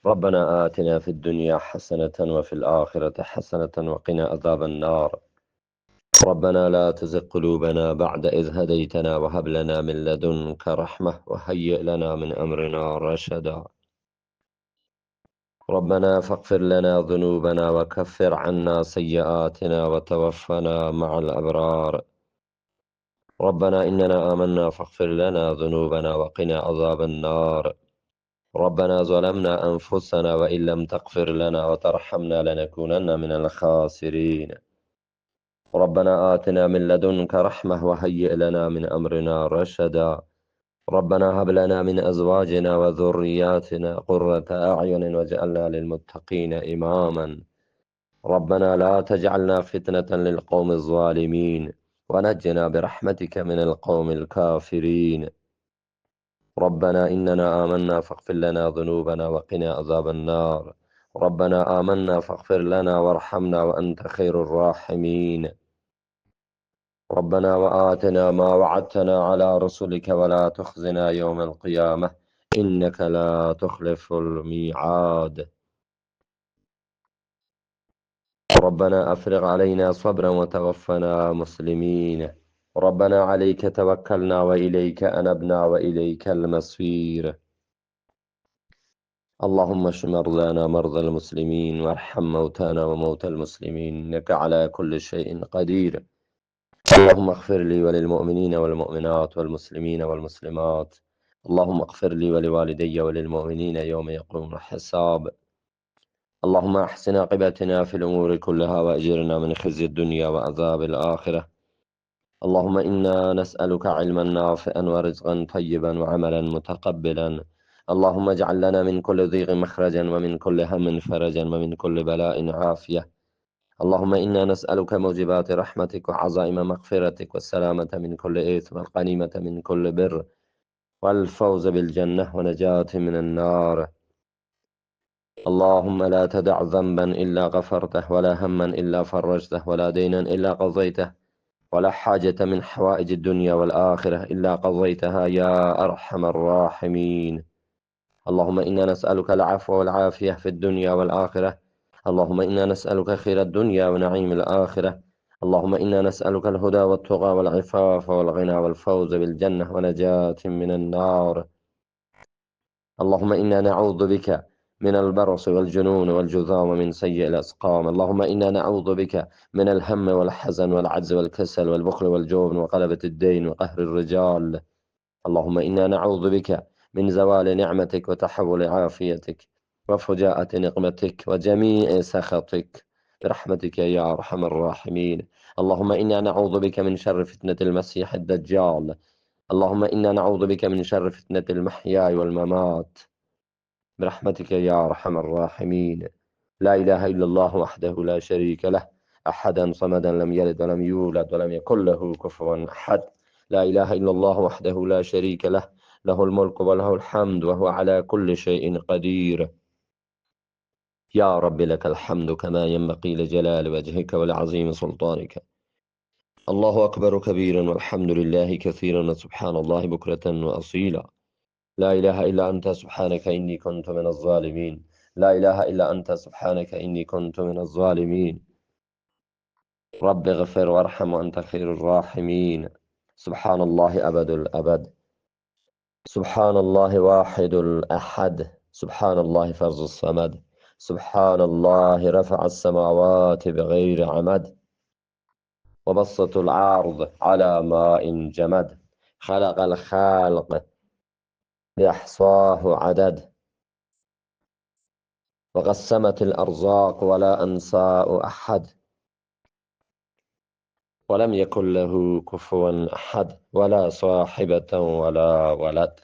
ربنا آتنا في الدنيا حسنة وفي الآخرة حسنة وقنا عذاب النار. ربنا لا تزغ قلوبنا بعد إذ هديتنا وهب لنا من لدنك رحمة وهيئ لنا من أمرنا رشدا. ربنا فاغفر لنا ذنوبنا وكفر عنا سيئاتنا وتوفنا مع الأبرار. ربنا إننا آمنا فاغفر لنا ذنوبنا وقنا عذاب النار. ربنا ظلمنا أنفسنا وإن لم تغفر لنا وترحمنا لنكونن من الخاسرين. ربنا آتنا من لدنك رحمة وهيئ لنا من أمرنا رشدا. ربنا هب لنا من أزواجنا وذرياتنا قرة أعين واجعلنا للمتقين إماما. ربنا لا تجعلنا فتنة للقوم الظالمين ونجنا برحمتك من القوم الكافرين. ربنا إننا آمنا فاغفر لنا ذنوبنا وقنا عذاب النار. ربنا آمنا فاغفر لنا وارحمنا وأنت خير الراحمين. ربنا وآتنا ما وعدتنا على رسلك ولا تخزنا يوم القيامة إنك لا تخلف الميعاد. ربنا أفرغ علينا صبرا وتوفنا مسلمين. ربنا عليك توكلنا وإليك أنبنا وإليك المصير. اللهم اشف مرضانا مرضى المسلمين وارحم موتانا وموتى المسلمين إنك على كل شيء قدير. اللهم اغفر لي وللمؤمنين والمؤمنات والمسلمين والمسلمات. اللهم اغفر لي ولوالدي وللمؤمنين يوم يقوم الحساب. اللهم أحسن عاقبتنا في الأمور كلها وأجرنا من خزي الدنيا وعذاب الآخرة. اللهم إنا نسألك علما نافعا ورزقا طيبا وعملا متقبلا. اللهم اجعل لنا من كل ضيق مخرجا ومن كل هم فرجا ومن كل بلاء عافية. اللهم إنا نسألك موجبات رحمتك وعزائم مغفرتك والسلامة من كل إثم والغنيمة من كل بر والفوز بالجنة ونجاة من النار. اللهم لا تدع ذنبا إلا غفرته ولا هما إلا فرجته ولا دينا إلا قضيته ولا حاجة من حوائج الدنيا والآخرة إلا قضيتها يا أرحم الراحمين. اللهم إنا نسألك العفو والعافية في الدنيا والآخرة. اللهم إنا نسألك خير الدنيا ونعيم الآخرة. اللهم إنا نسألك الهدى والتقى والعفاف والغنى والفوز بالجنة ونجاة من النار. اللهم إنا نعوذ بك من البرص والجنون والجذام ومن سيء الأسقام. اللهم إنا نعوذ بك من الهم والحزن والعجز والكسل والبخل والجبن وغلبة الدين وقهر الرجال. اللهم إنا نعوذ بك من زوال نعمتك وتحول عافيتك وفجاءة نقمتك وجميع سخطك برحمتك يا أرحم الراحمين. اللهم إنا نعوذ بك من شر فتنة المسيح الدجال. اللهم إنا نعوذ بك من شر فتنة المحيا والممات برحمتك يا أرحم الراحمين. لا إله إلا الله وحده لا شريك له، أحدا صمدا لم يلد ولم يولد ولم يكن له كفوا أحد. لا إله إلا الله وحده لا شريك له، له الملك وله الحمد وهو على كل شيء قدير. يا رب لك الحمد كما ينبغي لجلال وجهك ولعظيم سلطانك. الله أكبر كبيرا والحمد لله كثيرا وسبحان الله بكرة وأصيلا. لا إله إلا أنت سبحانك إني كنت من الظالمين. لا إله إلا أنت سبحانك إني كنت من الظالمين. رب اغفر وارحم وأنت خير الراحمين. سبحان الله أبد الأبد. سبحان الله واحد الأحد. سبحان الله فرد الصمد. سبحان الله رفع السماوات بغير عمد وبسط الأرض على ماء جمد. خلق الخلق بأحصاه عدد. وقسمت الأرزاق ولا أنساء أحد. ولم يكن له كفوا أحد. ولا صاحبة ولا ولد.